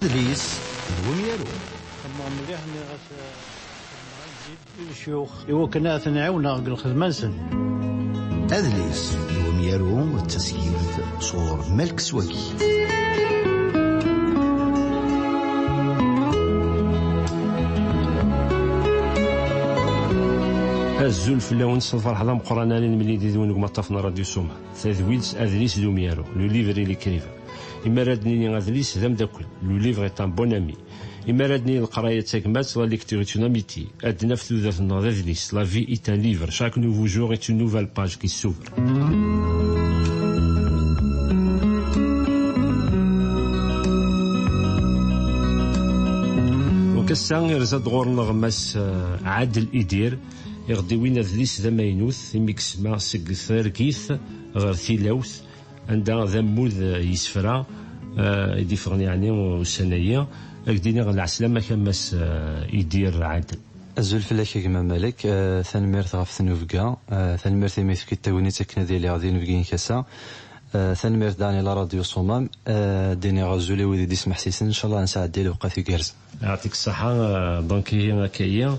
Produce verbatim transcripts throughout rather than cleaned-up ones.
Adlis d wemyaru. Xedmeɣ mliḥ, nniɣ-as, eh, i lecyux i wakken ad ten-ɛiwneɣ deg lxedma-nsen. Adlis d wemyaru d tasgilt sɣur Malk Swagi. Azul fell-awen, s lferḥ d ameqqran ara nemlil did-wen deg umaṭṭaf n Radio Suma. Tadwilt, adlis d umyaru, le livre et l'écrivain. Imi ara d-nini adlis d amdakel, le livre est un bon ami. Imi ara d-nini leqraya d tagmat, la lecture est une amitié. Ad d-naf tudert-nneɣ d adlis, la vie est un livre. Chaque nouveau jour est une nouvelle page qui s'ouvre. Donc ass-a, irza-d ɣur-neɣ Mass, euh, Adel Idir, i ɣ-d-iwin adlis d amaynut, imi yesma seg targit ɣer tilawt, anda d ammud, eh, yisefra, eh, i d-iffɣen yeɛni ussan-agi. Ad k-d-iniɣ lɛeslama-k a Mass, eh, Idir Ɛadel. Azul fell-ak a gma Malek, eh, tanemmirt ɣef tnubga, eh, tanemmirt imi tefkiḍ tagnit akken ad iliɣ d inebgi-inek ass-a. Eh, tanemmirt daɣen i la radio Sumam, eh, ad d-iniɣ azul i wid i d-ismeḥsisen, ncallah ad nesɛeddi lewqat igerrzen. Yeɛṭik ṣṣeḥḥa, eh, donc ihi akka-yi,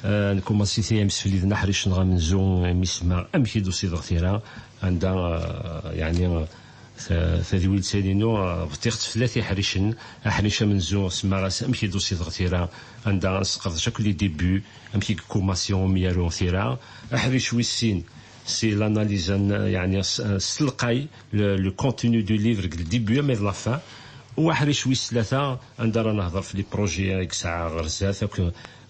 eh, nkumaṣi tiyam s fell-i d naḥric neɣ amenzu, eh, mi semma amek i d-usiḍeɣ tira, anda, eh, yeɛni, eh, ta-, tadwilt-inu, eh, bṭiɣ-tt fell-at iḥricen, aḥric amenzu semmaɣ-as amek i d-usiḍeɣ tira, anda nesqerdec akk les débuts, amek i yekkumaṣi umyaru tira, aḥric wis sin, c'est l'analyse, eh, yeɛni s, eh, s telqay, le, le contenu du livre, deg le début, mais de la fin, u aḥric wis tlata, anda ara nehḍer f les projets i yesɛa ɣer zdat, akk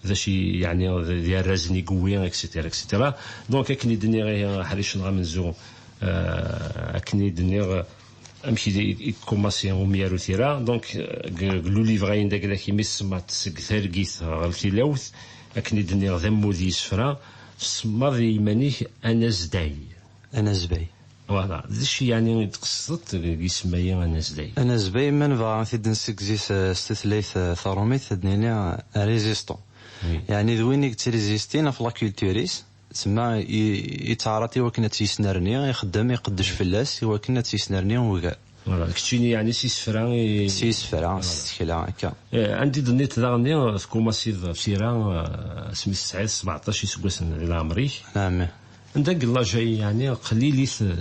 d acu i, yeɛni, d irrazen i yewwi, et cetera, et cetera. Donc, akken i d-nniɣ, ihi, aḥric neɣ amenzu, euh, akken i d-nniɣ, amek i, i, i tkumaṣi umyaru tira. Donc, euh, deg, deg le livre-ayi d agla-k imi tsemmaḍ seg targit ɣer tilawt, akken i d-nniɣ d ammud yisefra, tsemmaḍ i yiman-ik anazday. Anazbay. Voilà, d acu yeɛni i d-tqesdeḍ deg yisemma-yi anazday? Anazbay, ma nebɣa ad t-id-nessegzi s, s tutlayt, eh, taṛumit, ad d-nini, eh, résistant. Oui. Yeɛni d win i yettrézistin ɣef la culture-is, tsemma i, yettɛaraḍ i wakken ad tt-yesnerni, ixeddem, iqeddec fell-as i wakken ad tt-yesnerni ugar. Voilà, keččini yeɛni s yisefra i... S yisefra, voilà, s tsekla, akka. Eh, anda i d-tenniḍ daɣen, eh, tkumaṣiḍ tira, eh, asmi tesɛiḍ sbeɛṭac iseggasen di leɛmer-ik. Naɛam. Anda deg l'âge-ayi, yeɛni, qlilit, eh,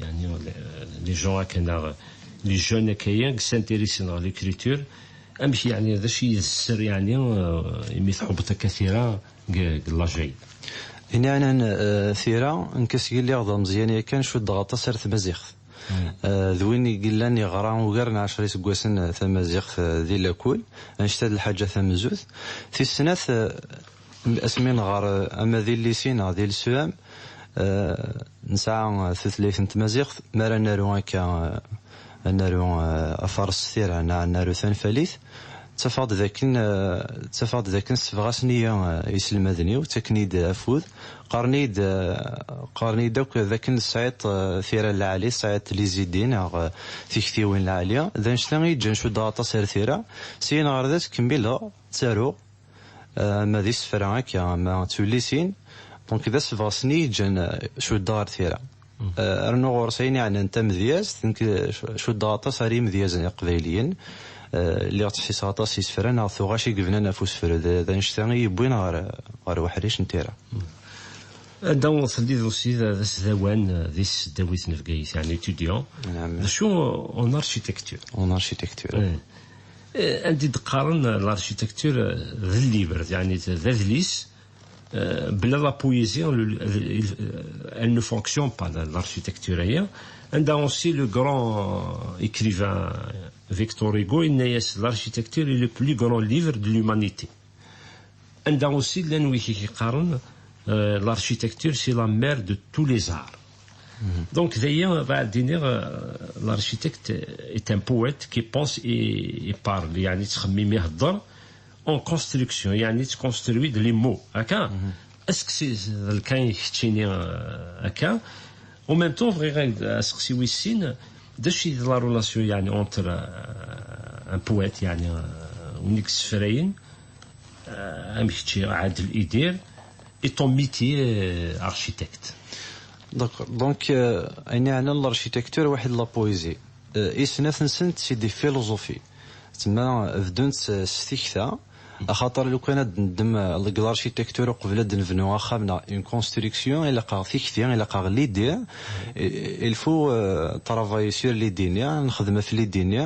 yeɛni, les, les gens akka, neɣ les jeunes akka-yi, i s'intéressent ɣer l'écriture. Amek, yeɛni, d acu i d sser, yeɛni, eh, imi tḥubbeḍ akka tira deg, deg l'âge-ayi? Ini ɛnan, eh, tira, nekk asmi lliɣ d ameẓyan yakan, cuddeɣ aṭas ar tmaziɣt. Mm. Eh, d win i yellan yeɣra ugar n ɛecra iseggasen, eh, tamaziɣt, eh, di lakul, annect-a d lḥaǧa tamenzut. Tis snat, eh, asmi neɣɣar, eh, ama di llisi neɣ di l'E S E M, eh, nesɛa, eh, tutlayt n tmaziɣt, mi ara naru akka, eh, ad naru, eh, afares s tira neɣ ad naru tanfalit, ttafeɣ-d d akken, eh, ttafeɣ-d d akken ssebɣasen-iyi, eh, iselmaden-iw, ttaken-iyi-d afud, qqaren-iyi-d, eh, qqaren-iyi-d akk d akken tesɛiḍ, eh, tira lɛali, tesɛiḍ les idées neɣ, eh, tiktiwin lɛali. D annect-a i yi-ǧǧan cuddeɣ aṭas ar tira. Syin ɣer dat, kemmileɣ ttaruɣ, eh, ama d isefra akka, ama d tullisin. Donc, d asebɣes-nni i yi-ǧǧan, eh, cuddeɣ ar tira. Eh, rnu ɣur-s ayen yeɛnan tamedyazt, nekk, eh, cu-, cuddeɣ aṭas ar yimedyazen iqbayliyen. Eh, lliɣ ttḥiseɣ aṭas isefra neɣ tuɣac i yebnan ɣef usefru. D, d annect-a i yi-yewwin ɣer, ɣer uḥric n tira. Anda ur telliḍ aussi d, d asdawan, eh, di tesdawit n Bgayet, yeɛni étudiant. Naam. D acu en architecture? En architecture. Eh. Eh, anda i d-qqaren, eh, l'architecture, eh, d libre, yeɛni d, d adlis, eh, bla la poésie, le, le, le, elle ne fonctionne pas, la, l'architecture-ayi. Anda aussi le grand écrivain Victor Hugo, yenna-yas, l'architecture est le plus grand livre de l'humanité. Anda aussi llan wid i k-yeqqaren, euh, l'architecture, c'est la mère de tous les arts. Donc, d'ailleurs, va dire, euh, l'architecte est un poète qui pense et, et parle. يعني, yettxemmim, ihedder en construction. يعني, yettconstruit les mots. Akka? Est-ce que c'est, c'est le cas, euh, akka? En même temps, vrai, euh, est-ce que c'est aussi, euh, de la relation, يعني, entre, euh, un poète, يعني, euh, un écrivain, euh, amek kečči, Adel Idir, et ton métier, euh, architecte. D'accord. Donc, euh, ayen yeɛnan l'architecture, waḥed la poésie. Euh, i snat-nsent, c'est des philosophies. Tma bdunt s tikta, axaṭer lukan ad neddem deg l'architecture uqbel ad nebnu axxam neɣ une construction, ilaq-aɣ tikti, ilaq-aɣ l'idée. Il faut, euh, travailler sur l'idée-nni, nexdem ɣef l'idée-nni,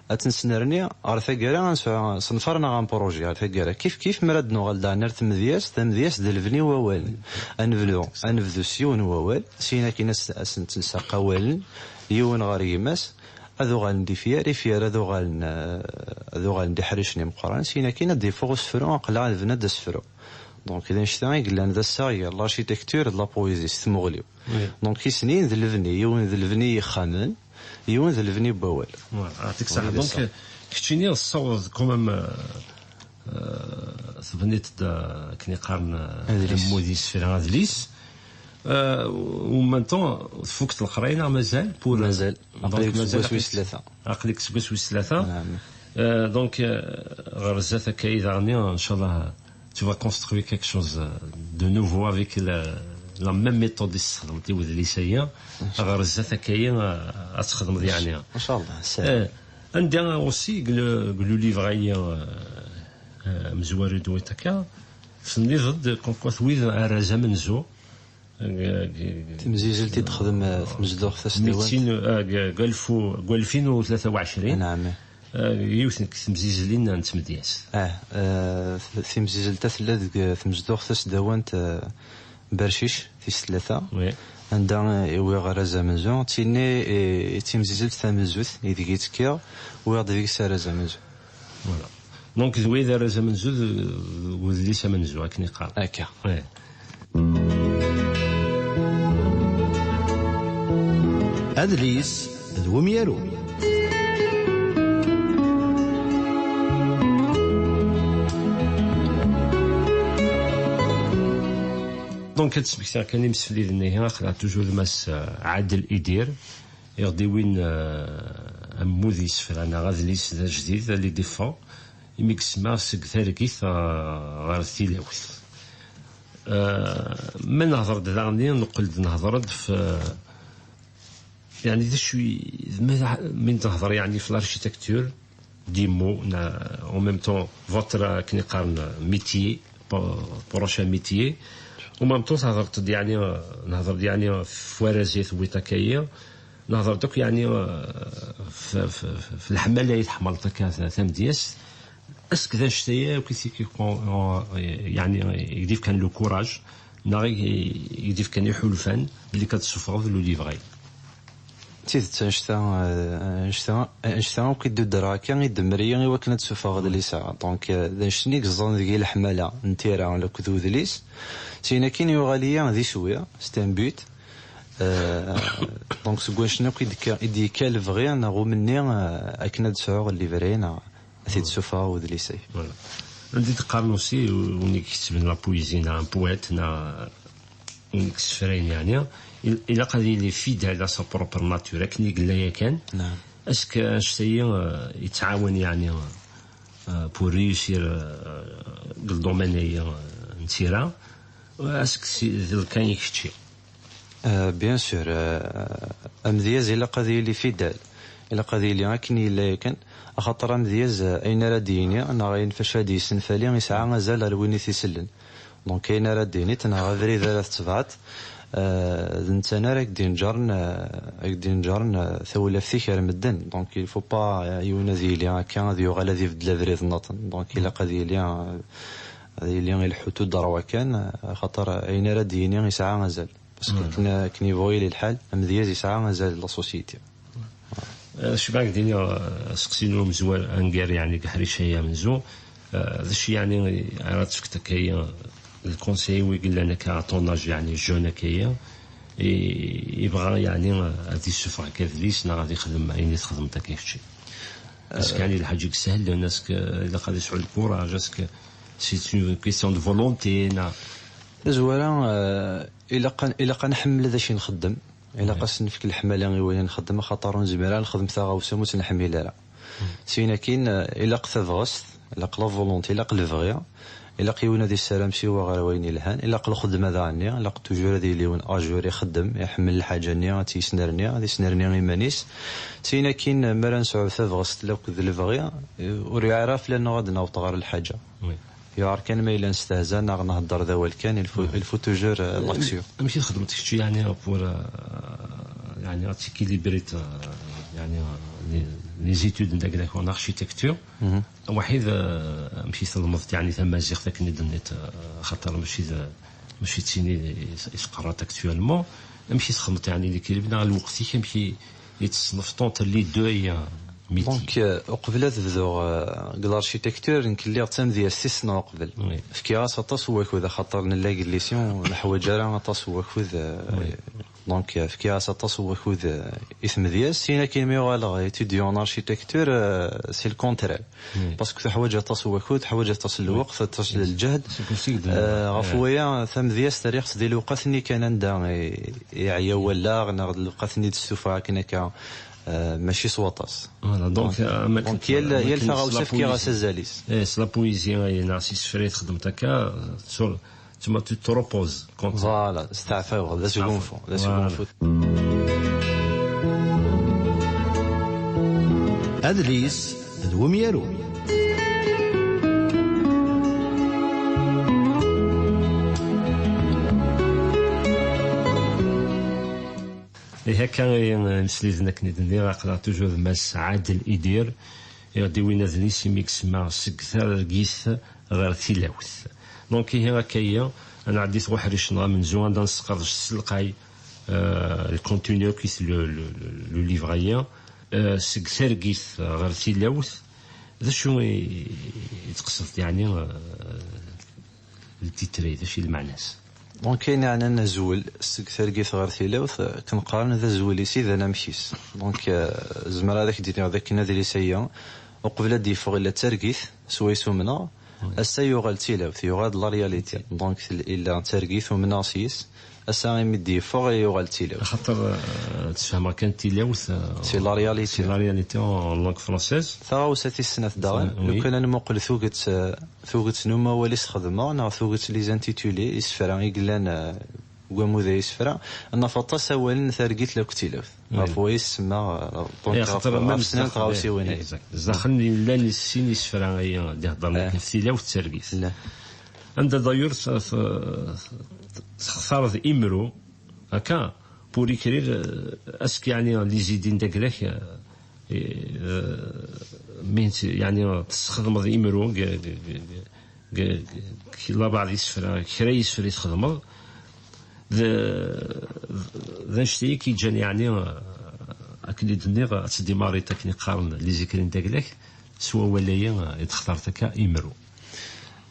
ad tt-nesnerni ɣer taggara, ad nesɛu senfar neɣ un projet ɣer taggara. Kif kif mi ara d-nuɣal daɣen ar tmedyazt, tamedyazt d lebni n wawalen. Ad nebdu, ad nebdu s yiwen n wawal, syin akin ad s-, ad sen-ttensaq awalen, yiwen ɣer gma-s, ad uɣalen d ifyar, ifyar ad uɣalen, eh, ad uɣalen d iḥricen imeqqranen, syin akin ad d-iffeɣ usefru, aql-aɣ nebna-d asefru. Donc, d annect-a i yellan d assaɣ gar l'architecture d la poésie s tmuɣli. Oui. Donc, isnin d lebni, yiwen d lebni n yixxamen, yiwen d lebni n wawal. Voilà, yeɛṭik ṣṣeḥḥa. Donc, keččini tessawḍeḍ quand même, euh, euh, tebniḍ-d, euh, akken iqqaren, euh, adlis. Ammud isefra adlis. Euh, en même temps, tfukeḍ leqraya neɣ mazal? Pour, mazal. Donc, aql-ik seg mazal wass wis tlata. Aql-ik seg wass wis tlata. Naam. Euh, donc, euh, ɣer zdat akka i daɣen, inchallah, tu vas construire quelque chose, euh, de nouveau avec la, la même méthode i tessexdmeḍ i wedlis-aya. Ɣer zdat akka, euh, ad txedmeḍ, yeɛni. Inchallah, c'est. Euh, anda aussi, deg le, deg le livre-aya, euh, euh, amezwaru d Witaka, tenniḍ-d, comme quoi, wid arraz amenzu, Timzizzelt i d-texdem, eh, tmezduɣt tasdawant. Mitin, eh, deg alef u, deg alfin u tlata u ɛecrin. Naam. Eh, yiwet n temzizzlin n tmedyazt. Ah, eh, timzizzelt-a tella deg, eh, tmezduɣt tasdawant, eh, Bercic, tis tlata. Oui. Anda, eh, i wwiɣ arraz amenzu. D tinni, eh, i d timzizzelt tamenzut, ideg i ttekkiɣ, wwiɣ-d deg-s arraz amenzu. Voilà. Donc, d wid arraz amenzu d, d udlis amenzu, akken iqqar. Akka. Ouais. Adlis d wemyaru. Donc, ad smektiɣ kan imsefliden-ihi, aql-aɣ toujours d Mass, euh, Adel Idir. I ɣ-d-iwin, eh, ammud isefra neɣ adlis d ajdid, ad d-iffeɣ, imi yesemma seg targit, eh, ɣer tilawt. Eh, ma nehḍer-d daɣen, neqqel-d nehḍer-d f, yeɛni, d acu i, ma, mi nehḍer, yeɛni, f l'architecture, des mots, na, en même temps, votre, euh, akken iqqaren, métier, po-, prochain métier. En même temps, tehḍeṛ-d, yeɛni, nehḍeṛ-d, yeɛni, f warraz i tewwiḍ akka-yi. Nehḍeṛ-d akk, yeɛni, f, f, f, f leḥmala i tḥemmleḍ akka ta-, tamedyazt. Est-ce que d annect-a akk i t-, i k-, yeɛni, i k-d-ifkan le courage, neɣ i, i k-d-ifkan iḥulfan belli ad tessufɣeḍ le livre-a? D tidet, annect-a, eh, annect-a, annect-a akk i d-uddreɣ akka, i d-temmer-iyi i wakken ad d-sufɣeɣ adlis-a. Donc, eh, d annect-nni i yeẓẓan deg-i leḥmala n tira akked udlis. Syin akkin yuɣal-iyi d iswi, c'est un but. Eh, donc, seg wannect-nni akk i d-, i d-yekka lebɣi neɣ umenni, eh, akken ad d-sɛuɣ livre neɣ ad t-id-sufɣeɣ udlis-agi. Voilà. Anda i d-qqaren aussi, win i iketben la poésie, neɣ un poète, neɣ win i yessefrayen, yeɛni, il-, ilaq ad yili fidèle à sa propre nature, akken i yella yakan. Naam. Est-ce que annect-agi, euh, yettɛawan, yeɛni, euh, pour réussir, euh, deg le domaine-agi, euh, n tira? Est-ce que c'est le cas i kečči? Euh, bien sûr, euh, amedyaz ilaq ad yili fidèle, ilaq ad yili akken yella yakan, axaṭer amedyaz, euh, ayen ara d-yini, neɣ ayen fac ad d-yessenfali, yesɛa azal ar win i t-isellen. Donc, ayen ara d-tiniḍ, neɣ abrid ara tetebɛeḍ, eh, d netta ara ak-d-inǧaren, eh, ak-d-inǧaren, eh, tawlaft-ik ar medden. Donc, il faut pas, eh, yiwen ad yili akka, ad yuɣal ad ibeddel abrid nniḍen. Donc, ilaq ad yili, eh, ad yili ileḥḥu tout droit kan, eh, axaṭer ayen ara d-yini yesɛa azal. Parce que akken, akken yebɣu yili lḥal, amedyaz yesɛa azal la société. Eh, cebɛa deg dini, eh, aseqsi n umezwar angar, yeɛni, deg ḥric-agi amenzu, eh, d acu, yeɛni, ara tefkeḍ akka-yi, eh, le conseil i wi yellan akka à ton âge, yeɛni, jeune akka-yi, i, yebɣa, yeɛni, eh, ad yessufeɣ akka adlis neɣ ad yexdem ayen i txedmeḍ akka kečči? Parce que, yeɛni, lḥaǧa i yesehlen, est-ce que ilaq ad yesɛu le courage, est-ce que c'est une question de volonté, neɣ? Tazwara, eh, ilaq a, ilaq ad nḥemmel d acu i nxeddem. Ilaq ad s-nefk leḥmala i wayen nxeddem, axaṭer ur nezmir ara ad nexdem taɣawsa ma ur tt-neḥmil ara. Syin akkin, eh, ilaq tabɣest, ilaq la volonté, ilaq lebɣi, Ilaq yiwen ad issaram s yiwa ɣer wayen ilhan, ilaq lxedma daɣenni, ilaq toujours ad yili yiwen ajur ixeddem, iḥemmel lḥaǧa-nni, ad tt-yesnerni, ad isnerni iman-is. Tin akin, mi ara nesɛu tabɣest akked lebɣi, ur yeɛra fell-aneɣ ad naweḍ ɣer lḥaǧa. Yuɛer kan ma yella nestehza neɣ nhedder d awal kan, il faut, il faut toujours, euh, l'action. Amek i txedmeḍ kečč, yeɛni, pour, euh, yeɛni, ad tikilibrit, euh, yeɛni, les, les études n daglak en architecture? Waḥid, euh, amek i tlemdeḍ, yeɛni, tamaziɣt akken i d-tenniḍ, euh, xaṭer mačči d, mačči d tin i, i teqqareḍ actuellement? Amek i txedmeḍ, yeɛni, l'équilibre, neɣ lweqt-ik, amek i, i tesnefṭeḍ les deux, euh, métiers? Donc, euh, uqbel ad bduɣ, euh, deg l'architecture, nekk lliɣ d tamedyazt tis sneɣ uqbel. Fkiɣ-as aṭas n wakud, axaṭer nella deg lycée, ur neḥwaǧ ara aṭas n wakud, euh, donc, euh, fkiɣ-as aṭas n wakud, euh, i tmedyazt. Sin akin mi uɣaleɣ étudiant en architecture, euh, c'est le contraire. Parce que teḥwaǧ aṭas n wakud, teḥwaǧ aṭas n lweqt, aṭas n lǧehd. Euh, ɣef waya, tamedyazt rriɣ-tt di lewqat-nni kan anda i, i yeɛya wallaɣ, neɣ d lewqat-nni d-stufaɣ akken akka, euh, mačči s waṭas. Voilà, donc, donc, euh, donc, yal, yal taɣawsa fkiɣ-as azal-is. Eh, s la poésie, eh, neɣ s isefra i txeddmeḍ akka, sur, tma, tu te reposes. Voilà, steɛfayeɣ, d asgunfu, d asgunfu. Adlis d wemyaru. Ihi akka, eh, imsliden, akken i d-nniɣ, aql-aɣ toujours d Mass Ɛadel Idir, i ɣ-d-iwin adlis imi i isemma Seg targit ɣer tilawt. Donc, ihi akka-yi, ad nɛeddi-t uḥric neɣ amenzu, anda nesqerdec s telqay, euh, le contenu akk-it le, le, le, le livre-agi, euh, Seg targit ɣer tilawt. D acu i, i tqesdeḍ, yeɛni, euh, le titre, d acu i lmeɛna-s? Donc, ayen yeɛnan azwel, Seg targit ɣer tilawt, euh, akken qqaren d azwel-is i d anamek-is. Donc, euh, zemreɣ ad ak-d-iniɣ d akken adlis-agi, uqbel ad d-yeffeɣ, illa d targit, swayes umneɣ, ass-a yuɣal d tilawt, yuɣal d la réalité. Donc, illa d targit, umneɣ s yis, ass-a imi d-yeffeɣ, yuɣal d tilawt. Axaṭer, euh, tessefhmeɣ kan tilawt, euh, c'est la réalité. C'est la réalité en langue française. Taɣawsa tis snat daɣen, oui, lukan ad nmuqel tuget, euh, tuget n umawal i sxedmeɣ, neɣ tuget, les intitulés, isefra i yellan, euh, deg wamud-a isefra, ad naf aṭas awalen targit akked tilawt. Ɣef waya i s-semmaɣ, euh, donc, ɣef, ɣef snat tɣawsiwin-agi. Exact. Zdaxel llan sin isefra ay d-iheddren akken ɣef tilawt d targit. Anda d'ailleurs t-, t-, textareḍ imru, akka, pour écrire, euh, est-ce que, yeɛni, les idées n daglak, euh, euh, min-, yeɛni, tesxedmeḍ imru, g-, g-, g-, g-, g-, labaɛḍ isefra, kra isefra i txedmeḍ, d, d anect-agi i k-yeǧǧan, yeɛni, akken i d-nniɣ, ad tdimariḍ akken i qqaren les écrits n daglak, s wawal-agi i d-textareḍ akka imru.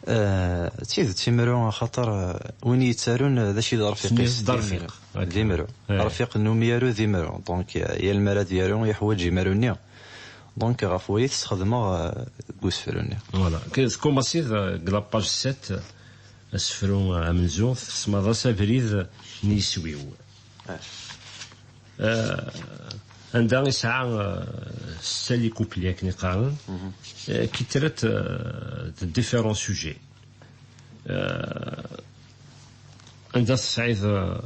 Eh, d tidet, imru, axaṭer, eh, win yettarun, eh, d acu i d arfiq-is, d arfiq. D imru. Arfiq n umyaru d imru. Donc, eh, yal mi ara d-yaru, yeḥwaǧ imru-nni. Donc, ɣef waya i t-sxedmeɣ, eh, deg usefru-nni. Voilà. Tkumaṣiḍ, eh, deg la page sept, eh, asefru, eh, amenzu, tsemmaḍ-as Abrid n yiswi-w. Eh, anda i sɛa, eh, setta les couplets akken i qqaren, eh, qui traitent, eh, de différents sujets. Eh, anda tesɛiḍ, eh,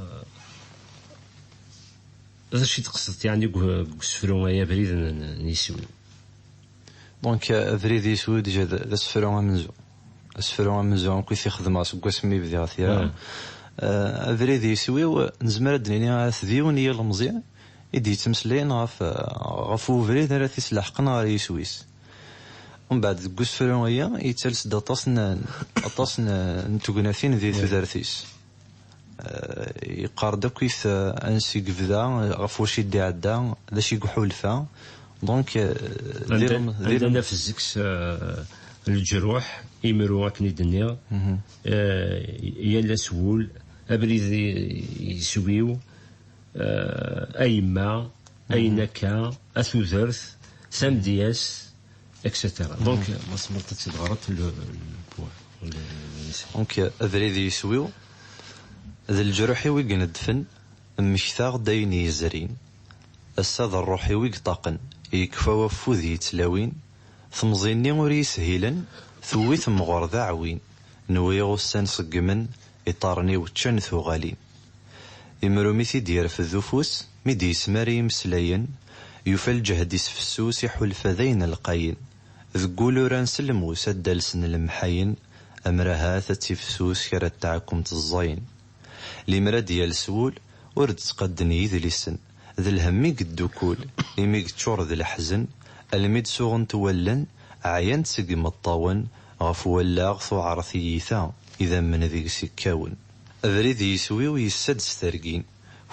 d acu i d-tqesdeḍ, yeɛni, deg, deg usefru-agi, Abrid n, n, n yiswi? Donc, euh, Abrid yiswi d, d asefru amenzu. Asefru amenzu akk i t-ixedmeɣ seg wasmi bdiɣ tira. Euh, Abrid yiswi, nezmer ad d-nini ahat d yiwen n yilemẓi i d-yettmeslayen ɣef, euh, ɣef ubrid ara t-isleḥqen ɣer yiswi-s. Umbeɛd, deg usefru-agi, yettales-d aṭas n, aṭas n, n tegnatin di tudert-is. Eh, yeqqar-d akkit, eh, ansi yebda, eh, ɣef wacu i d-iɛedda, d acu i iḥulfa. Donc, eh, d anda, ilem-, d anda ilem- naf zik-s, eh, leǧruḥ, imru akken i d-nniɣ, eh, yal aswul, abrid i, iswi-w, eh, a yemma, ayen akka, a tudert, tamedyazt, et cetera. Donc, ma tsemmeḍ ad tt-id-ɣreḍ, le, le point, le, le, le, donc, abrid yiswi-w, d leǧruḥ-iw i ineddfen, mmektaɣ-d ayen yezrin. Ass-a d ṛṛuḥ-iw i yeṭṭaqen, yekfa waffud yettlawin, temẓi-nni ur yishilen, tewwi temɣer d aɛwin. Nwiɣ ussan ṣeggmen, iṭarren-iw ččan tuɣalin. Imru mi t-id-yerfed ufus, mi d-yesmar i yimeslayen, yufa lǧehd-is fessus, iḥulfa d ayen lqayen. Deg wul uran s lmus, ad d-alsen lemḥayen, amrahat ad tifsus kra n tɛekkumt ẓẓayen. Limer ad d-yales wul, ur d-ttqadden yidlisen, d lhemm i yeddukul, imi yeččur d leḥzen, almi d-suɣent wallen, ɛyant seg imeṭṭawen, ɣef wallaɣ tuɛer tiyita, idammen deg-s ikkawen. Abrid yiswi-w yessa-d s tergin,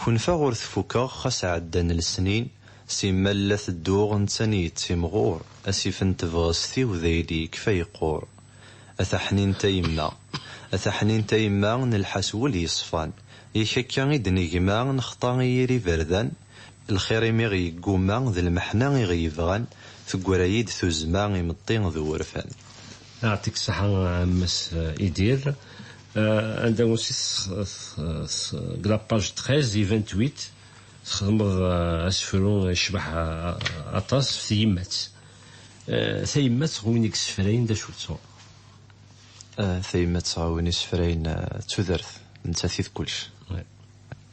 kunfaɣ ur t-fukeɣ xas ɛeddan lesnin, simmal la tedduɣ netta yettimɣur, asif n tebɣest-iw d aydi yekfa yeqqur. A taḥnint a yemma, a taḥnint a yemma, nelḥa s wul yeṣfan. Yak akka i d-negma, nexṭa i yir iberdan, lxir imi ɣ-yeggumma, d lmeḥna i ɣ-yebɣan, teggra-yi-d tuzzma, imeṭṭi d wurfan. Yeɛṭik ṣṣeḥḥa a Mass Idir. Eh, anda aussi s- s- s- deg la page treize et vingt-huit, txedmeḍ eh, asefru yecbeḥ eh, aṭas ɣef tyemmat. Eh, tayemmat ɣer win i yessefrayen d acu-tt? Eh, tayemmat ɣer win yessefrayen eh, d tudert, nettat i d kullec. Ouais.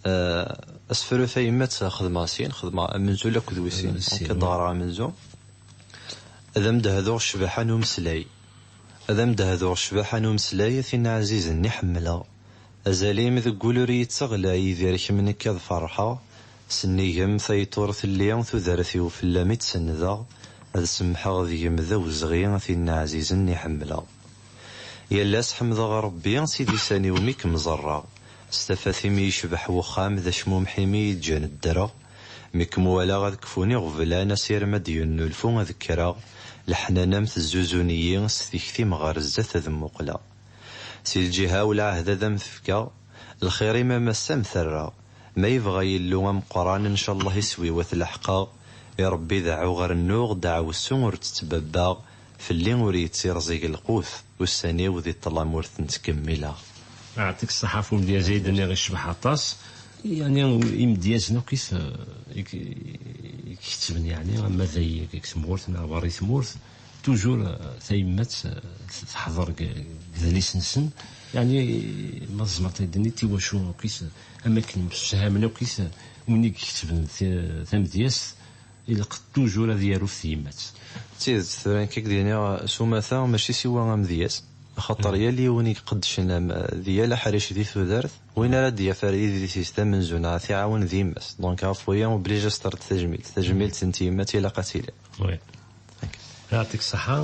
Eh, asefru tayemmat xedmeɣ sin, xedmeɣ amenzu akked wis sin. Amenzu, ok, ouais. Ad d-ɣreɣ amenzu. Ad am-d-hduɣ ccbaḥa n umeslay. Ad am-d-hduɣ ccbaḥa n umeslay, a tin ɛzizen i ḥemmleɣ. Azal-im deg wul ur yetteɣlay, Yidir, kemm nekk ad ferḥeɣ. Sennig-m tayeṭ ur telli, tudert-iw fell-am i tt-senndeɣ. Ad semmḥeɣ deg-m d awezɣi, a tin ɛzizen i ḥemmleɣ. Yal ass ḥemdeɣ Rebbi, s idisan-iw mi kem-ẓerreɣ. S tafat-im yecbeḥ wexxam, d acmumeḥ-im i yi-ǧǧan ddreɣ. Mi kem-walaɣ ad kfun iɣeblan, asirem ad d-yennulfu ad kkreɣ. Leḥnana-m tezzuzun-iyi, s tikti-m ɣer zdat ad mmuqleɣ. Si lǧiha-w lɛehd ad am-t-fkeɣ, lxir-im a massa am terra. Ma yebɣa Yillu ameqqran, ncallah iswi-w ad t-leḥqeɣ. I Ṛebbi deɛɛuɣ rennuɣ, ddeɛwessu ur tt-ttbabbaɣ. Fell-i ur yettirẓig lqut, ussan-iw di ṭṭlam ur ten-ttkemmileɣ. Yeɛṭik ṣṣeḥḥa ɣef umedyaz ay d-nniɣ icbeḥ aṭas. Yeɛni imedyazen akk i t- i k- i k-ikettben, yeɛni ama d ay deg tmurt neɣ berra i tmurt, toujours eh, tayemmat eh, teḥḍer deg deg yidlisen-nsen. Yeɛni ma tzemreḍ ad d-tiniḍ i wacu akk i t- am wakken msefhamen akk i t- win i ikettben ti- tamedyazt, ilaq toujours ad yaru f tyemmat. D tidet, tura nekk ad k-d-iniɣ s umata, mačči siwa amedyaz, axaṭer yal yiwen i iqeddcen am- d yal aḥric di tudert, win ara d-yaf ar idlis-is d amenzu neɣ ad t-iɛawen d yemma-s. Donc ɣef waya oblige as-terreḍ tajmilt. Tajmilt n tyemmat ilaq ad tili. Oui. Yeɛṭik ṣṣeḥḥa.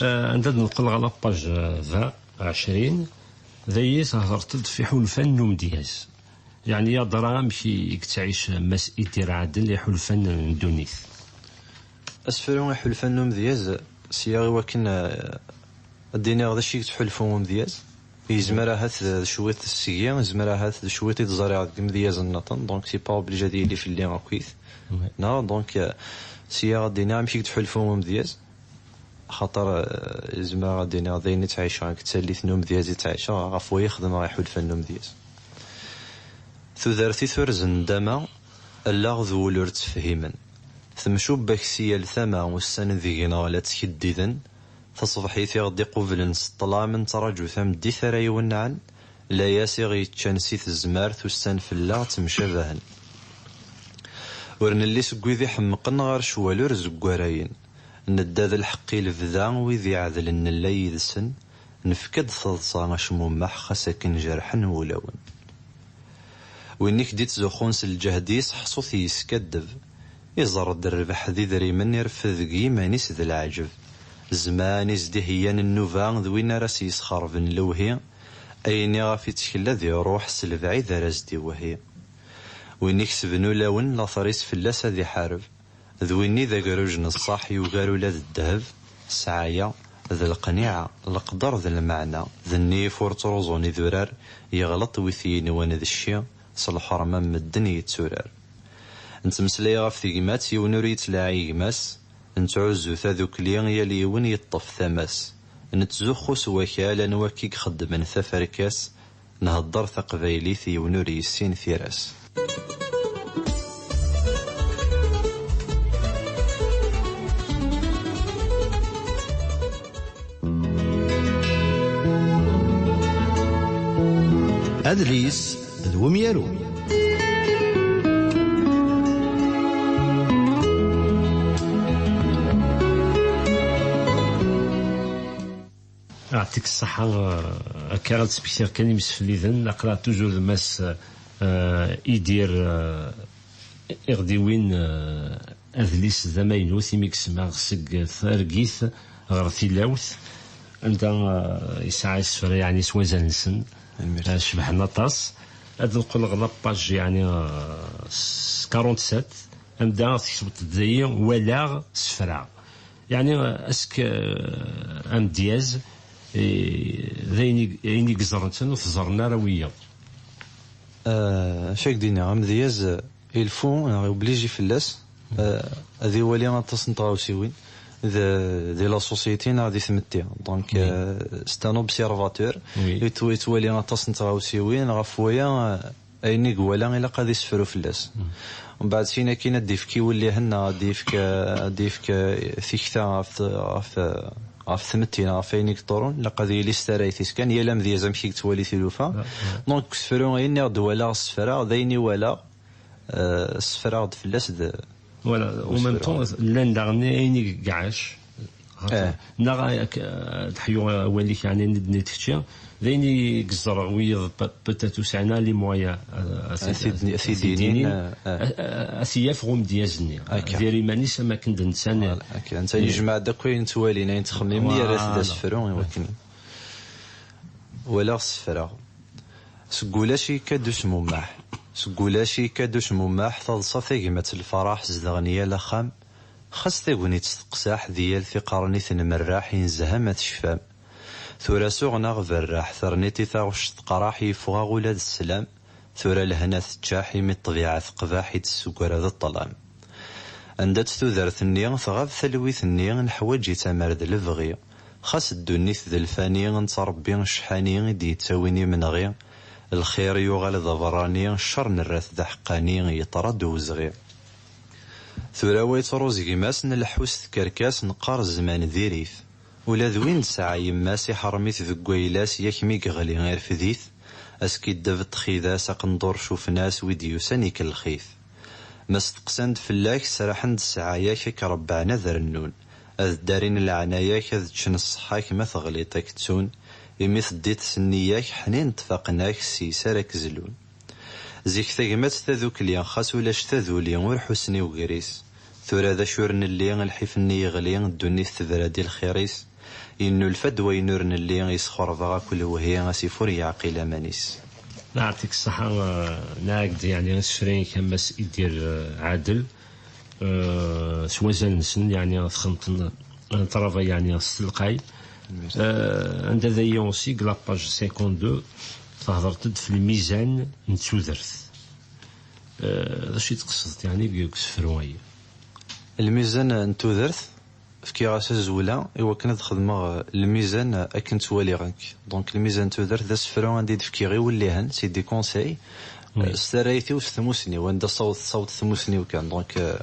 Eh, anda d-neqqel ɣer la page eh, vingt, ɛecrin, dayi thedreḍ-d f iḥulfan n umedyaz. Yeɛni yeḍra amek i i yettɛic Mass Idir Ɛadel iḥulfan n ddunit? Asefru iḥulfan n umedyaz, sya i wakken eh, ad d-iniɣ d acu i yettḥulfu umedyaz. Yezmer ahat d cwiṭ seg-i, yezmer ahat d cwiṭ i d-ẓriɣ deg imedyazen nniḍen, donc c'est pas obligé ad yili fell-i akkit. Ouais. Neɣ donc eh, sya ad d-iniɣ amek i yettḥulfu umedyaz. Axaṭer eh, zemreɣ ad d-iniɣ d ayen i ttɛiceɣ deg tallit n umedyaz i ttɛiceɣ, ɣef waya i xedmeɣ iḥulfan n umedyaz. Tudert i turzen ddama, allaɣ d wul ur ttefhimen. Temcubbak si yal tama, ussan deg-neɣ la ttkeddiden. Taṣebḥit i ɣ-d-iqublen s ṭṭlam, nettraǧu tameddit ara iwennɛen. Layas i ɣ-yeččan si tezmert, ussan fell-aɣ ttemcabahen. Ur nelli seg wid iḥemmqen ɣer ccwal ur zeggarayen. Nedda d lḥeqq i lebda, wid iɛedlen nella yid-sen. Nefka-d taḍsa acmummeḥ, xas akken jerḥen wulawen. Win i k-d-ittzuxxun s lǧehd-is, ḥṣut yeskaddeb. Iẓerr-d rrbeḥ d idrimen, irfed deg yiman-is d leɛǧeb. Zzman i s-d-iheyyan nnuba d win ara s-yesxerben lewhi, ayen iɣef ittkel ad iruḥ s lebɛid ara s-d-iwehhi. Win ikesben ulawen, later-is fell-as ad iḥareb. D winni d agruj n ṣṣaḥ yugar ula d ddheb, ssɛaya, d leqniɛa, leqder d lmeɛna, d nnif ur ttruẓun idurar, yeɣleṭ wi t-yenwan d cci, s lḥerma n medden yetturar. Nettmeslay ɣef tegmat, yiwen ur yettlaɛi gma-s, nettɛuzzu tadukli, yal yiwen yeṭṭef tama-s. Nettzuxxu s wakal, anwa akka i ixeddmen taferka-s, nhedder taqbaylit, yiwen ur yessin tira-s. Adlis d wemyaru. Ɛṭik ṣṣeḥḥa, eh, akka ara d-smektiɣ kan imsefliden, aql-aɣ toujours d Mass, eh, Idir, eh, Iɣdiwin, eh, adlis d amaynut imi i yesmeɣ seg targit ɣer tilawt, anda, eh, yesɛa isefra yeɛni s wazal-nsen, eh, cebḥen aṭas. Ad neqqel ɣer la page yeɛni, eh, s-, quarante-sept, anda tektubeḍ-d dayi walaɣ sefra. Yeɛni, eh, est-ce que, eh, amedyaz, eh, d ayen i, ayen i yeẓren kan ur t-ẓerren ara wiyaḍ? Eh, acu ak-d-iniɣ, amedyaz, eh, il faut, neɣ obligé fell-as, eh, ad iwali aṭas n tɣawsiwin de, de la société neɣ di tmetti. Donc, eh, c'est un observateur. Oui. Yettw-, yettwali aṭas n tɣawsiwin, ɣef waya, eh, ayen i iwala ilaq ad isefru fell-as. Mbeɛd sin akin ad d-ifk iwellihen neɣ ad d-ifk, ad d-ifk, eh, tikta ɣef, ɣef, ɣef tmetti neɣ ɣef ayen i yeḍḍurun, ilaq ad yili s tarrayt-is kan, yal amedyaz amek i yettwali tilufa. Donc, deg usefru ayen i ɣ-d-walaɣ ssefraɣ, d ayen i walaɣ, eh, ssefraɣ-d fell-as d... Voilà, en même temps, llan daɣen ayen i iɛac, neɣ, eh, ak-, eh, teḥyu awal-ik, yeɛni, nid-nni d kečči, d ayen i yeẓra wiyeḍ, pe-, peut-être ur sɛin ara les moyens, eh, a t-, a t-id-, a t-id-inin, a t-id-inin, eh, eh. A, a, a t-yaf ɣer umedyaz-nni. Akka. Dir iman-is am akken d netta. Voilà, akka. Netta yejmeɛ-d akk ayen ttwalin, ayen ttxemmimen, yerra-t d asefru i wakken. Walaɣ ssefraɣ. Seg ulac yekka-d usmummeḥ. Seg ulac yekka-d usmummeḥ, taḍsa tagmat lfaraḥ zedɣen yal axxam. Xas tagnit teqseḥ, di yal tiqernit nmerreḥ, i nezha ma tecfam. Tura suɣen-aɣ berraḥ, terniḍ i taɣect teqraḥ, yeffeɣ-aɣ ula d sslam. Tura lehna teččaḥ, imi ṭṭbiɛa teqbaḥ, i d-tessugraḍ ṭṭlam. Anda-tt tudert-nni, tɣab talwit-nni, neḥwaǧ-itt amar d lebɣi. Xas ddunit d lfani, netta Ṛebbi ccḥani i d-yettawin imenɣi. Lxir yuɣal d abeṛṛani, ccer nerra-t d aḥeqqani, yeṭra-d uwezɣi. Tura wa yettruẓ gma-s, nleḥḥu s tkerkas, neqqar zzman diri-t. Ula d win tesɛa yemma-s, iḥeṛṛem-it deg wayla-s, yak mi yeɣli irfed-it. Askiddeb ṭṭxid-as, aqendur cufen-as, wi d-yusan ikellex-it. Ma steqsan-d fell-ak, sraḥen-d ssɛaya-k, ad k-ṛebbɛen ad rennun. Ad ddarin leɛnaya-k, ad ččen ṣṣeḥḥa-k, ma teɣliḍ ad k-ttun. Imi teddiḍ s nniya-k, ḥnin ṭṭfaqen-ak, s-yes ara k-zlun. Zik tagmat tadukli, xas ulac taduli, ur ḥussen i ugris. Tura d acu ur nelli, lḥif-nni yeɣli, ddunit tebra-d i lxir-is. Yennulfa-d wayen ur nelli, yesxerbeɣ akk lewhi, asif ur yeɛqil aman-is. Neɛṭik ṣṣeḥḥa, eh, nɛaged, yeɛni, isefra-ik a Mass Idir, eh, Ɛadel, eh, s wazal-nsen, yeɛni, txenṭen, eh, ṭrava, yeɛni, s telqay. Eh, anda d aya aussi, deg la page cinquante-deux, thedreḍ-d f lmizan n tudert. Eh, d acu i tqesdeḍ, yeɛni, deg usefru-ayi? Lmizan n tudert, fkiɣ-as azwel-a i wakken ad xedmeɣ, eh, lmizan, eh, akken ttwaliɣ nekk. Donc, lmizan n tudert d asefru anda i d-fkiɣ iwellihen, c'est des conseils, eh, s tarrayt-iw, s tmusni-w, anda saweḍ, tessaweḍ tmusni-w kan. Donc, eh,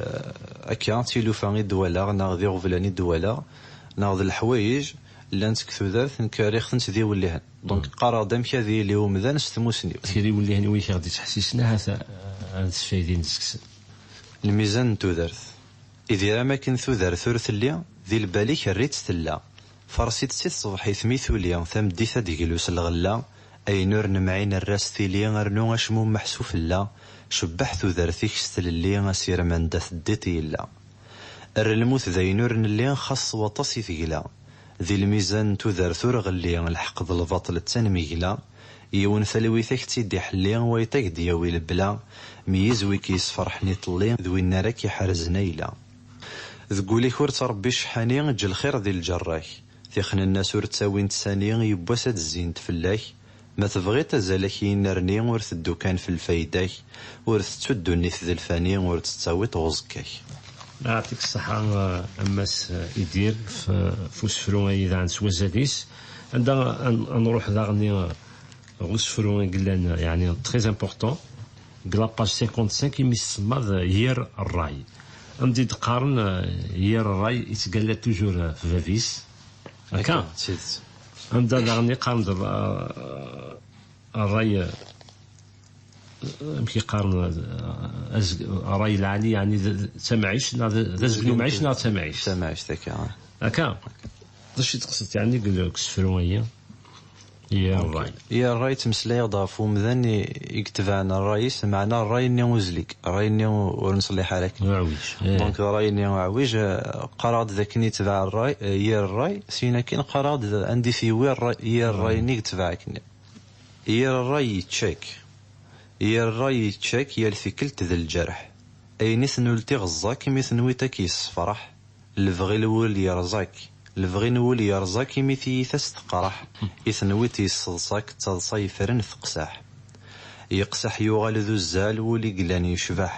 eh, akka, d tilufa i d-walaɣ, neɣ d iɣeblan i d-walaɣ, neɣ d leḥwayeǧ llant deg tudert, nekk rriɣ-tent d iwellihen. Donc, qqareɣ-d amek ad yili umdan s tmusni-w. Tili iwellihen-iw i k-aɣ-d-ittḥessisen, ahat, eh, ad sfaydin deg-sen. Lmizan n tudert. Idir am akken tudert ur telli, di lbal-ik err-itt tella. Farṣ-itt si tṣebḥit mi tuli, tameddit ad d-teglu s lɣella. Ayen ur nemɛin err-as tili, rnu acmummeḥ s ufella. Cebbeḥ tudert-ik s tlelli, asirem anda teddiḍ yella. Err lmut d ayen ur nelli, xas s waṭas i tegla. Di lmizan n tudert ur ɣelli, lḥeqq d lbaṭel d tanmegla. Yiwen talwit ak-tt-id-iḥelli, wayeḍ ak-d-yawi lebla. Meyyez wi k-yesferḥen iṭelli, d winna ara k-iḥerzen ayla. Deg wul-ik ur ttṛebbi ccḥani, eǧǧ lxir di lǧerra-k. Tixnennas ur ttawint sani, yiwwas ad d-zzint fell-ak. Ma tebɣiḍ azal-ak yennerni, ur teddu kan f lfayda-k. Ur tettu ddunit d lfani, ur tt-ttawiḍ ɣer uẓekka-k. Yeɛṭik ṣṣeḥḥa, a Mass Idir, f, f usefru-ayi daɣen s wazal-is. Anda ad, ad nruḥ daɣen i, ɣer usefru i yellan, yeɛni, très important, deg la page cinquante-cinq, imi tsemmaḍ yir ṛṛay. Am d-qqaren, yir ṛṛay yettgalla toujours f bab-is. Akka? Akka, d tidet. Anda daɣen i qqaren d, eh, Ṛṛay, amek i qqaren, azg- ṛṛay lɛali, yeɛni d d- d tamɛict neɣ d d azgen umɛic neɣ d tamɛict? Tamɛict, akka. Akka. D acu i teqsed yeɛni deg deg usefru-agi? Yir ṛṛay. Yir ṛṛay, ttmeslayeɣ-d ɣef umdan i i yetebɛen ṛṛay-is, meɛna ṛṛay-nni uzlig, ṛṛay-nni ur neṣliḥ ara akken. Uɛwij. Donc, ṛṛay-nni uɛwij, eh, qqareɣ-d d akken yetbeɛ ṛṛay, eh, yir ṛṛay, syin akin qqareɣ-d d anda i t-yewwi ṛṛay, yir ṛṛay-nni yetbeɛ akken. Yir ṛṛay yečča-k. Yir ṛṛay yečča-k, yal tikkelt d lǧerḥ. Ayen i tnul tiɣeẓẓa-k, mi tenwiḍ ad k-yessefreḥ. Lebɣi n wul yerẓa-k. Lebɣi n wul yerẓa-k, imi tiyita-s teqreḥ. I tenwiḍ yesseḍsa-k, d taḍsa yeffren teqseḥ. Yeqseḥ yuɣal d uzzal, wul i yellan yecbeḥ.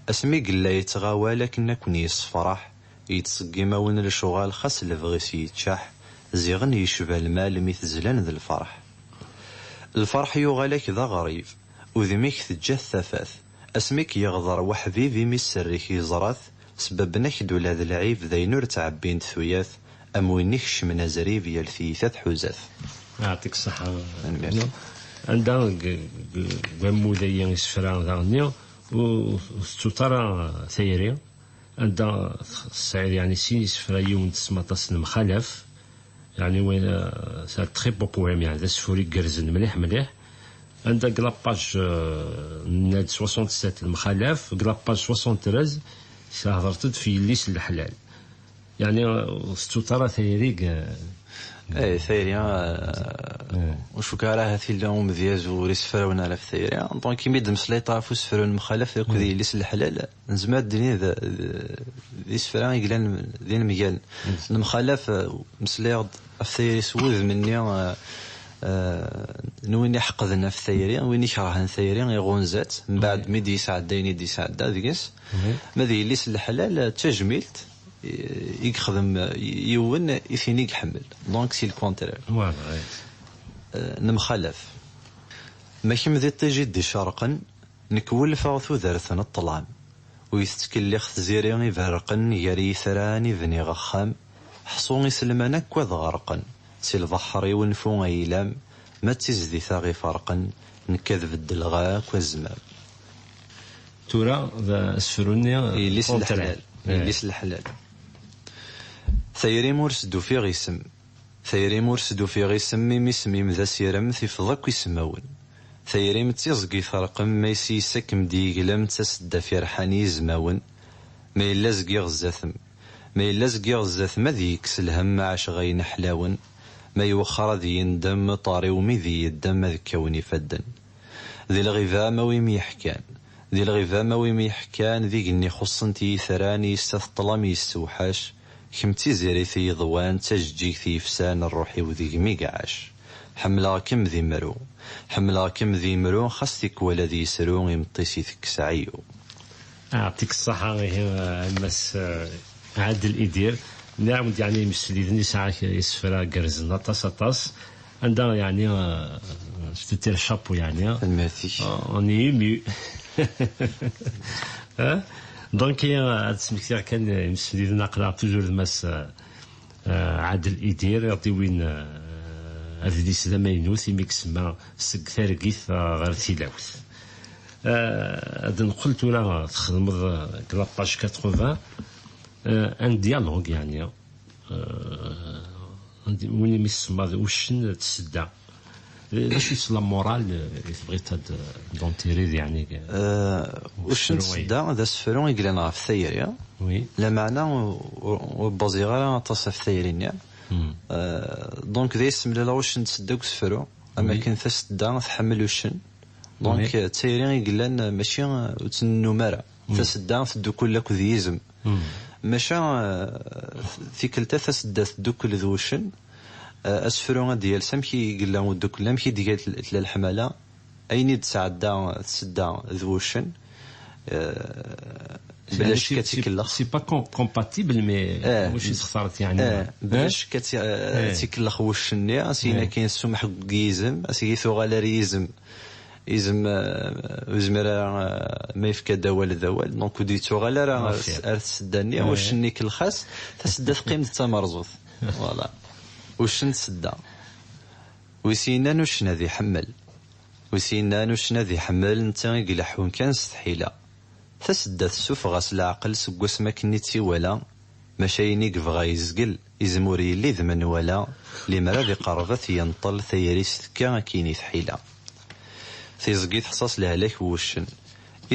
Asmi yella yettɣawal akken ad ken-yessefreḥ. Yettṣeggim-awen lecɣal xas lebɣi-s yeččeḥ, ziɣen yecba lmal mi tezlan d lferḥ. Lferḥ yuɣal-ak d aɣrib, udem-ik teǧǧa-t tafat, asmi k-yeɣder weḥbib imi sser-ik yeẓra-t, sbabben-ak-d ula d lɛib d ayen ur ttɛebbint tuyat, am win ikecmen azrib yal tiyita tḥuza-t. Yeɛṭik ṣṣeḥḥa. Tanemmirt. Anda deg deg wammud-agi isefra daɣen-nni ur ur tettut ara tayri, anda tesɛiḍ yeɛni sin isefra, yiwen tesmaṭ-as Lemxalaf, yeɛni wa- c'est un très beau poème, yeɛni d asefru igerrzen mliḥ mliḥ. Anda deg la page, euh, nna-d soixante-sept Lemxalaf, deg la page soixante-treize, thedreḍ-d f yelli-s n leḥlal. Yeɛni ur tettut ara tayri deg Eh, tayri, eh, ur cukkeɣ ara ahat yella umedyaz ur isefrawen ara ɣef tayri. Donc, imi d-meslayeḍ ɣef usefru n Lemxalaf akked yelli-s n leḥlal, nezmer ad d-nini d d- d isefra i yellan d inemgalen. Lemxalaf, eh, meslayeɣ-d ɣef tayri s wudem-nni, eh, eh, n win iḥeqden ɣef tayri, win ikerhen tayri, iɣunza-tt, mbeɛd mi d-yesɛedda ayen i d-yesɛedda deg-s. Ma d yelli-s n leḥlal, eh, d tajmilt, i i yexdem yiwen i tin i iḥemmel. Donc, c'est le contraire. Voilà, ouais. Eh, nemxalaf. Ma kemm d iṭij i d-icerqen, nekk welfeɣ tudert n ṭṭlam. Ur yi-tettkellix tziri iberrqen gar yitran i bniɣ axxam. Ḥṣu iselman akk ad ɣerqen. Si lbeḥr i wenfu aylam, ma d tizdit a ɣ-iferqen, nekk ad beddleɣ akk azmam. Tura d asefru-nni, yelli-s n leḥlal. Yelli-s n leḥlal. Tayri-m ur s-d-ufiɣ isem. Tayri-m ur s-d-ufiɣ isem, imi isem-im d asirem, tifeḍ akk ismawen. Tayri-m d tiẓgi terqem, ma s yis-k m-d-yeglem, d tasedda firḥan i yizmawen. Ma yella zgiɣ zdat-m, ma yella zgiɣ zdat-m, ad yekkes lhemm, ɛaceɣ ayen ḥlawen. Ma iwexxer ad yendem, ṭar-iw mi d-yeddem, ad kkawen ifadden. Di lɣiba ma wi m-yeḥkan, di lɣiba ma wi m-yeḥkan, d igenni xuṣṣen-t yitran, yessa teṭṭlam yessewḥac. Kemm d tizirit i yeḍwan, d tajeǧǧigt yefsan, rruḥ-iw deg-m i iɛac. Ḥemmleɣ-kem d imru, ḥemmleɣ-kem d imru, xas tikwal ad yesru, imeṭṭi-s itekkes ɛeyyu. Yeɛṭik ṣṣaḥa, ihi, a Mass, eh, Ɛadel Idir. Nniɣ-awen-d, yeɛni, imsefliden yesɛa k-, isefra gerrzen aṭas, aṭas. Anda, yeɛni, eh, je te tire chapeau, yeɛni. Tanemmirt-ik. Eh, on est ému. Eh? Donc, eh, ad smektiɣ kan, eh, imsefliden, aql-aɣ toujours d Mass, eh, eh, Ɛadel Idir, iɣ-d-iwin, eh, adlis d amaynut, imi isemma Seg Targit, eh, ɣer Tilawt. Eh, ad neqqel tura, texdmeḍ, eh, deg la page quatre-vingts, eh, un dialogue, yeɛni, eh, andi- win imi tsemmaḍ uccen d tsedda. D d acu-tt la morale, eh, i tebɣiḍ ad d-, d'en tirer, yeɛni, eh, eh, uccen d tsedda d asefru i yellan ɣef tayri. Oui. Lameɛna ur, ur, ur baziɣ ara aṭas ɣef tayri-nni. Hmm. Eh, donc, d ay semlaleɣ uccen d tsedda deg usefru, am Oui. akken tasedda tḥemmel uccen. Donc, Oui. eh, d tayri i yellan, eh, mačči, eh, ur tt-nennum ara. Oui. Tasedda teddukel akked yizem. Hmm. Maca, eh, tikkelt-a tasedda teddukel d wuccen, eh, asefru ad d-yales amek i yella uddukel, amek i d-iga tl-, tla leḥmala, ayen i d-tesɛedda tsedda d wuccen, eh, bla Yeɛni, ccek ad c'est, tikellex. C'est pas com-, compatible, mais eh, mačči textareḍ, yeɛni. Eh, bla Eh? Ccek ad ti-, eh, Eh. tikellex wuccen-nni, as-yin Eh. akin sumḥ deg yizem, as-yi tuɣal ar yizem. Izem, eh, ur yezmir ara, eh, ma yefka-d awal d awal, donc ur d-yettuɣal ara ar, ar tsedda-nni, eh. Uccen-nni ikellex-as, tasedda teqqim d tamerẓut. Voilà. Uccen d tsedda. Wi s-yennan uccen ad iḥemmel. Wi s-yennan uccen ad iḥemmel, netta i ileḥḥun kan s tḥila. Tasedda tessufeɣ-as leɛqel seg wasmi akken i tt-iwala, maca ayen i yebɣa yezgel, izem ur yelli d menwala, limer ad iqerreb ad t-yenṭel, tayri-s tekka akkin i tḥila. Tiẓgi teḥṣa s lehlak n wuccen,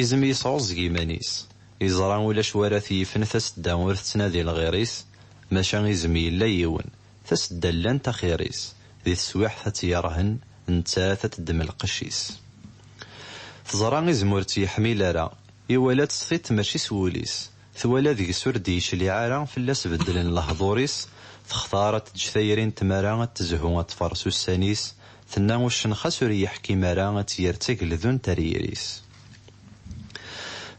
izem yesɛuẓẓeg iman-is, yeẓra ulac wara t-yifen, tasedda ur tettnadi lɣir-is, maca izem yella yiwen, tasedda llant axir-is, di teswiḥt ad tt-yerhen, nettat ad teddem lqecc-is. Teẓra izem ur tt-yeḥmil ara, iwala-tt s tiṭ mačči s wul-is, twala deg-s ur d-yecliɛ ara, fell-as beddlen lehdur-is, textar ad teǧǧ tayri n tmara ad tezhu ad tferres ussan-is, tenna uccen xas ur yeḥkim ara ad tt-yerr d tageldunt ar yiri-s.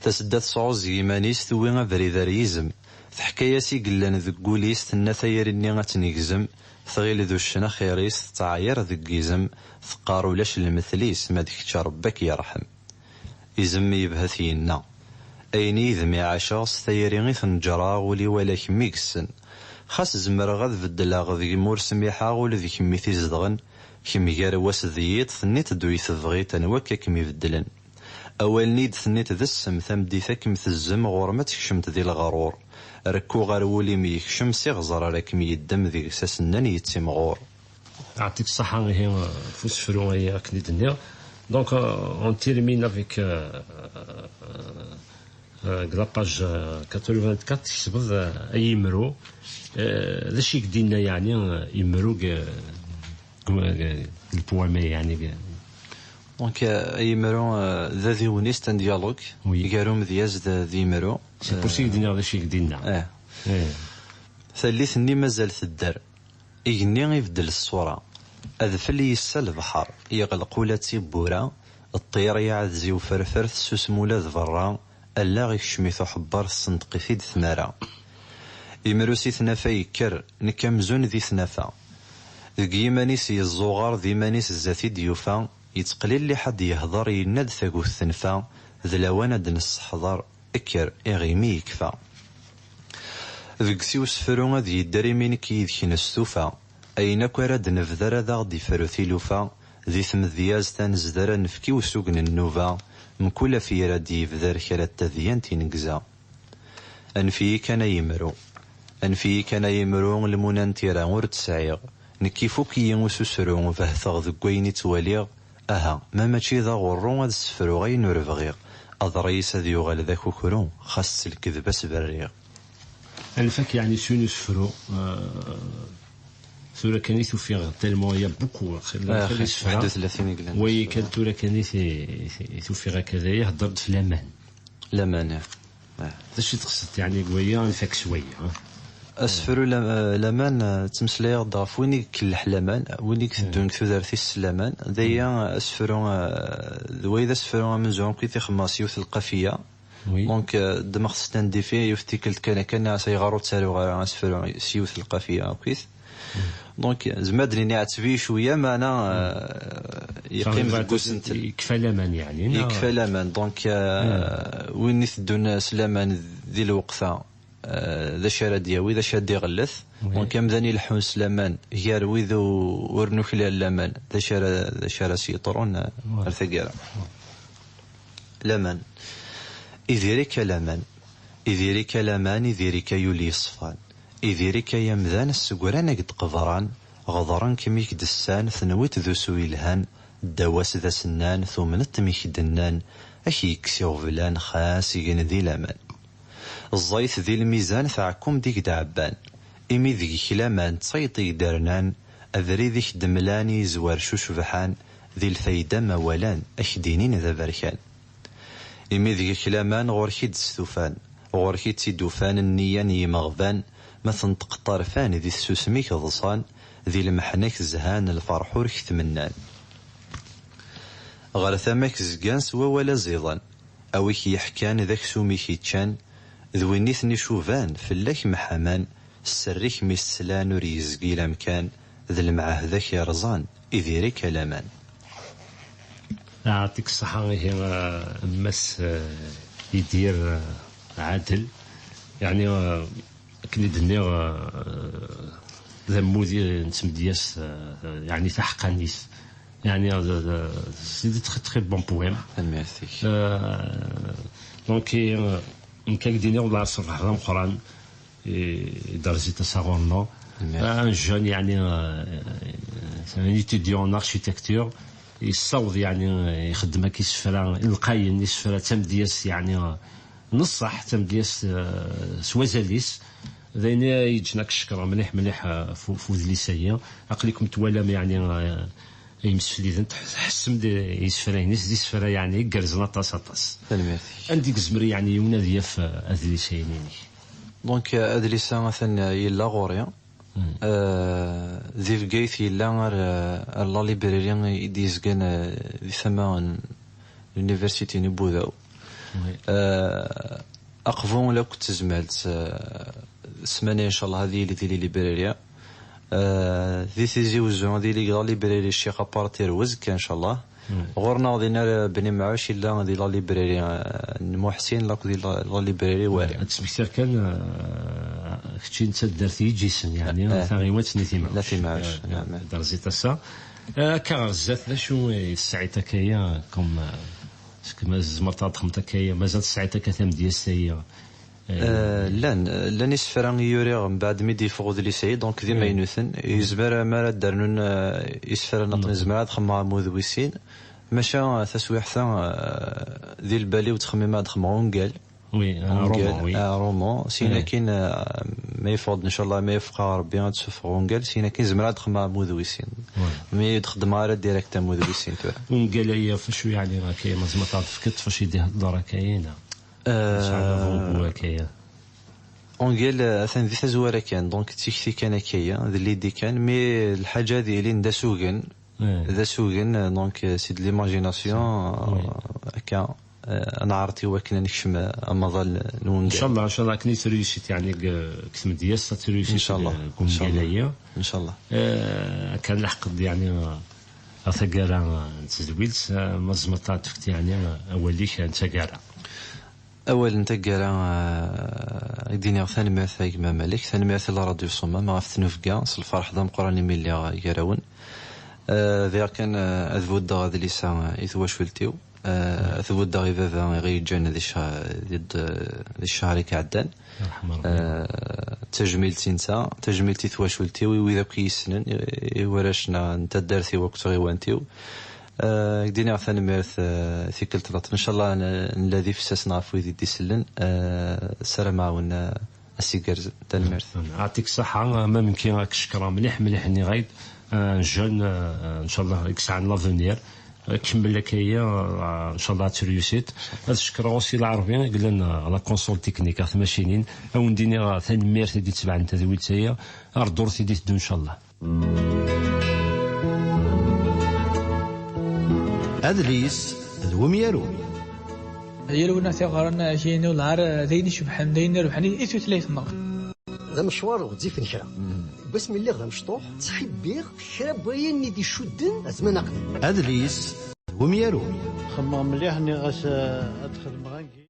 Tasedda tesɛuẓẓeg iman-is, tewwi abrid ar yizem. Teḥka-yas i yellan deg wul-is, tenna tayri-nni ad tt-negzem. Tɣil d uccen axir-is, tettɛeyyiṛ deg yizem. Teqqar ulac lemtel-is, ma d kečč Ṛebbi ad k-yerḥem. Izem yebhet yenna: ayen yid-m i ɛaceɣ, s tayri i t-neǧreɣ, ul-iw ala kemm i yessen. Xas zemreɣ ad beddleɣ deg-m ur smiḥeɣ, ula d kemm i t-izedɣen. Kemm gar wass d yiḍ, tenniḍ-d wi tebɣiḍ, anwa akka kem-ibeddlen? Awal-nni i d-tenniḍ d ssem, tameddit ad kem-tezzem, ɣur-m ad tkecmeḍ di leɣrur. Rekku ɣer wul-im yekcem, s iɣẓer ara kem-yeddem, deg-s asennan yettimɣur. Ɛṭik ṣṣaḥa, ihi, ɣef usefru-agi akken i d-nniɣ. Donc, euh, on termine avec, euh, euh, euh, deg la page, euh, quatre-vingt-quatre, tketbeḍ, euh, ay imru. Euh, d acu i k-d-yenna, yeɛni, euh, imru deg, deg, deg le poème, yeɛni, deg... Donc, euh, ay imru, euh, d adiwenni, c'est un dialogue, oui, gar umedyaz d, d yimru. C'est pour ça i k-d-nniɣ d acu i k-d-yenna. Eh. Eh. Tallit-nni mazal tedder. Igenni ibeddel ṣṣura. Adfel yessa lebḥer, yeɣleq ula d tiwwura. Ṭṭir yeɛdez i uferfer, tessusem ula d berra. Allaɣ ikcem-it uḥebber, tessenṭeq-it-id tmara. Imru si tnafa yekker, nekk amzun di tnafa. Deg yiman-is yeẓẓuɣer, d iman-is zdat i d-yufa. Yettqlilliḥ ad d-yehder, yenna-d tagut tenfa. D lawan ad d-nesseḥder, kker, iɣimi yekfa. Deg-s i usefru ad yedder, imi nekk yid-k nestufa. Ayen akk ara d-nebder ad aɣ-d-ifru tilufa. Di tmedyazt ad nezder, ad nefk i usugen n nnuba. Mkul afyir ad d-yebder kra n tadyant i negza. Anef-iyi kan ay imru. Anef-iyi kan ay imru, lmuna n tira ur tt-sɛiɣ. Nekk ifuk-iyi ususru, behteɣ deg wayen i ttwaliɣ. Aha, ma mačči d aɣurru, ad ssefruɣ ayen ur bɣiɣ. Aḍris ad yuɣal d akukru, xas s lekdeb ad s-berriɣ. Anef-ak, yeɛni, s win usefru, euh, tura kan i t-ufiɣ, tellement il y a beaucoup, xilla Ah, xilla xi isefra. Waḥed u tlatin i yellan. Wayi kan tura kan i t-, i t-, i t-ufiɣ akka, d ihedder-d f laman. Laman, eh. Eh. D acu i tqesdeḍ, yeɛni, deg waya, anef-ak s waya, ah? Asefru lam-, eh, laman, eh, ttmeslayeɣ-d ɣef win i ikelleḥ laman, win i iteddun deg tudert-is s laman. D aya, eh, asefru, eh, d way d asefru amenzu akk i t-ixemmeɣ s yiwet n lqafiya. Oui. Donc, eh, ddmeɣ-t s tandifi, yiwet tikkelt kan akka, nniɣ-as ayɣer ur ttaruɣ ara asefru s yiwet n lqafiya akkit. Donc, zemreɣ ad d-nini iɛetteb-iyi cwiya, meɛna, eh, yeqqim deg usentel. Yekfa laman, yeɛni, neɣ? Yekfa laman. Donc, eh, win iteddun s laman di lweqt-a, eh, d acu ara d-yawi, d acu ara d-iɣellet. Oui. Donc, amdan ileḥḥun s laman, gar wid u-, ur nuklal laman, d acu ara, d acu ara s-yeḍrun, eh, ar taggara. Laman. Idir-ik a laman, idir-ik a laman, idir-ik ay ul yeṣfan, idir-ik ay amdan, segran ak-d-qebran, ɣeḍren-kem i k-d-ssan, tenwiḍ d usu yelhan, ddaw-as d asennan, tumneḍ-t mi k-d-nnan, ad k-yekkes iɣeblan, xas igen di laman. Ẓẓayet di lmizan, tɛekkum-d i k-d-ɛebban, imi deg-k laman d tayeḍ i k-d-rnan, abrid i k-d-mlan i yezwar cucebḥan, di lfayda ma walan, ad k-d-inin d aberkan. Imi deg-k laman, ɣur-k i d-stufan, ɣur-k i tt-id-ufan nniya n yimeɣban, ma tenṭeq ṭṭerfan di tsusmi-k ḍsan, di lmeḥna-k zhan, lferḥ ur k-tmennan. Ɣer tama-k zgan s wawal aẓidan, a wi k-yeḥkan d aksum i k-iččan, d win i ten-icuban, fell-ak mḥaman, sser-ik mi s-slan ur yezgil amkan, d lemɛahda k-irẓan, idir-ik a laman. Yeɛṭik ṣṣeḥḥa, ihi, a Mass, eh, Yidir, eh, Ɛadel. Yeɛni, eh, akken i d-nniɣ, eh, d ammud i n tmedyazt, eh, yeɛni taḥeqqanit. يعني، euh, c'est des très, très bons poèmes. Tanemmirt-ik. Euh, donc, euh, nekk ad k-d-iniɣ, d aṣefreḥ d ameqqran i Derzi Tasa ɣur-neɣ. Tanemmirt. Un jeune, يعني, euh, c'est un étudiant en architecture. Yessaweḍ, يعني, ixeddem akk isefra lqayen, isefra d tamedyazt, يعني, euh, n ṣṣeḥ, d tamedyazt, euh, s wazal-is. D ayen i yeǧǧen ad k-cekkreɣ mliḥ, mliḥ, euh, f, f udlis-agi. Aql-ikem twalam, يعني, euh, imsefliden, tḥ-, tḥessem-d isefra-ines, d isefra, يعني, igerrzen aṭas, aṭas. Tanemmirt-ik. Anda i yezmer, يعني, yiwen ad yaf, euh, adlis-agi-inek? Donc, euh, adlis-a atan, euh, yella ɣur-i. Hmm. Euh, di Bgayet yella ar, euh, ar la librairie i d-yezgan, euh, di tama n l'université n Budaw. Oui. Euh, aqbul akk d tezmalt, euh, ssmana, inchallah, ad yili di la librairie. Euh, di Tizi Wezzu, ad yili deg la librairie Ccix Apartir uzekka, inchallah. Hmm. Ɣur-neɣ din ar Bni Mɛuc yella di la librairie, euh, n Muḥsin, lakk di la, la librairie Wari. Ad tesmektiḍ kan, euh, kečči n taddart Iǧisen, yeɛni, eh, taɣiwant n At Imɛuc. N At Imɛuc, eh, naam. Derzi Tasa. Eh, akka ɣer zdat, d acu i tesɛiḍ akka-ya, comme, eh, est-ce que ma tzemreḍ ad d-txedmeḍ akka-ya, mazal tesɛiḍ akka tamedyazt-agi? Eh, llan, llan isefra i uriɣ mbeɛd mi d-yeffeɣ udlis-agi, donc d imaynuten. Yezmer mi ara d-rnun, eh, isefra nniḍen, nezmer ad xedmeɣ amud wis sin. Maca, eh, taswiɛt-a, eh, di lbal-iw ttxemmimeɣ ad xedmeɣ ungal. Oui, un roman, oui. Un roman. Syin akkin, eh, ma yeffeɣ-d, ncallah, ma yeffeɣ Rebbi, ad d-suffɣeɣ ungal, syin akkin zemreɣ ad xedmeɣ amud wis sin. Mi ur d-xeddmeɣ ara direct amud wis sin tura. Ungal-agi, ɣef acu yeɛni akka, ma tzemreḍ ad tefkeḍ ɣef wacu i d-ihedder akka-ya, neɣ? Eh, yesɛa baba-s akka-ya? Ungal, eh, atan di tazwara kan, donc d tikti kan akka-ya, d l'idée kan, mais lḥaǧa ad yilin d asugen, d asugen, eh, donc, eh, c'est de l'imagination, eh, akka, eh, ad neɛreḍ i wakken ad nekcem, eh, amaḍal n wungal. Ncallah, ncallah, akken i tréussite, yeɛni, deg, deg tmedyazt, ad tréussite, ncallah, deg, deg wungal-agi. Ncallah. Eh, kan lḥeqq, yeɛni, eh, ɣer taggara, eh, n tedwilt, eh, ma tzemreḍ ad tefkeḍ, yeɛni, eh, awal-ik, eh, n taggara. Awal n taggara, eh, ad d-iniɣ tanemmirt a gma Malek, tanemmirt i la radio Ṣṣumam ɣef tnubga, s lferḥ d ameqqran imi lliɣ gar-awen. Eh, bɣiɣ kan, eh, ad buddeɣ adlis-a i twacult-iw, eh, ad buddeɣ i baba i ɣ-yeǧǧan di cca-, di d-, di ccher-agi iɛeddan. Yerḥem Rebbi. Eh, d tajmilt i netta, tajmilt i twacult-iw, i wid akk i yi-ssnen, i, i warrac n, n taddart-iw akked tɣiwant-iw. Eh, ad d-iniɣ tanemmirt, eh, tikkelt later. Ncallah n-, nella d ifessasen ɣef wid i d-isellen. Eh, ssarameɣ-awen, eh, ass igerrzen. Tanemmirt. Yeɛṭik ṣṣeḥḥa, ma nekki ad k-cekkreɣ mliḥ, mliḥ, nniɣ-ak-d, eh, un jeune, eh, ncallah, i yesɛan l'avenir. Eh, kemmel akka-ya, eh, ncallah ad tréussite. Ad cekkreɣ aussi Lɛerbi i yellan, eh, la console technique, ɣer tmacinin. Ad wen-d-iniɣ, eh, tanemmirt i d-itebɛen tadwilt-agi. Ar ddurt i d-iteddun, ncallah. Adlis d wemyaru. Yal win ara t-iɣren, ayen ur lɛar, d ayen icebḥen, d ayen irebḥen i, i tutlayt-nneɣ. D amecwar ɣezzifen kra. Deg wasmi lliɣ d amecṭuḥ, ttḥibbiɣ kra n wayen i d-icudden azman aqdim. Adlis d wemyaru. Xemmeɣ mliḥ, nniɣ-as, eh, ad xedmeɣ angi.